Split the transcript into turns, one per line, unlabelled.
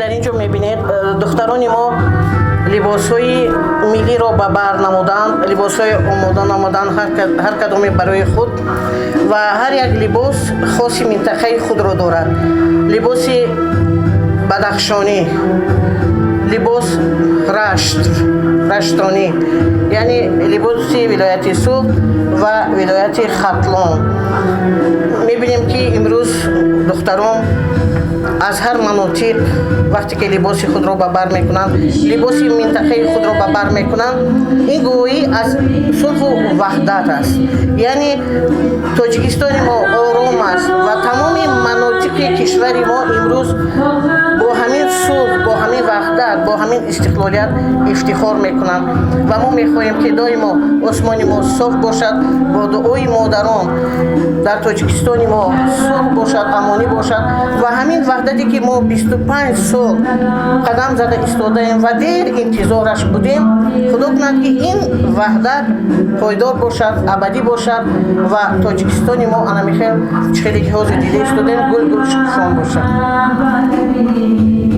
Дар ин ҷо мебинед, духтарони мо либосҳои миллиро ба бар намуданд, либосҳои омода намуданд ҳар кадоме барои худ, ва ҳар як либос хоси минтақаи худро дорад. Либоси бадахшонӣ, либос рашт, раштонӣ, яъне либоси вилояти Суғд ва вилояти Хатлон. Мебинем, ки имрӯз духтарон аз ҳар манотиқ вақте ки либоси худро ба бар мекунанд, либоси минтақаи худро ба бар мекунанд, ин гувоҳӣ аз сулҳу ваҳдат аст. Яъне Тоҷикистони мо ором аст ва тамоми манотиқи кишвари мо имрӯз бо ҳамин сулҳ, бо ҳамин ваҳдат, бо ҳамин истиқлолият ифтихор мекунанд. Ва мо мехоҳем, ки доимо осмони мо соф бошад, бо дуои модарон дар Тоҷикистони мо сулҳ бошад, амонӣ бошад ва ҳамин ваҳдате, ки мо 25 сол қадам зада истодаем ва дер интизораш будем, Худо кунад, ки ин ваҳдат пойдор бошад, абадӣ бошад ва Тоҷикистони мо ана михел, чӣ хеле ки ҳозир дида истодаем, гул гул шукуфон бошад.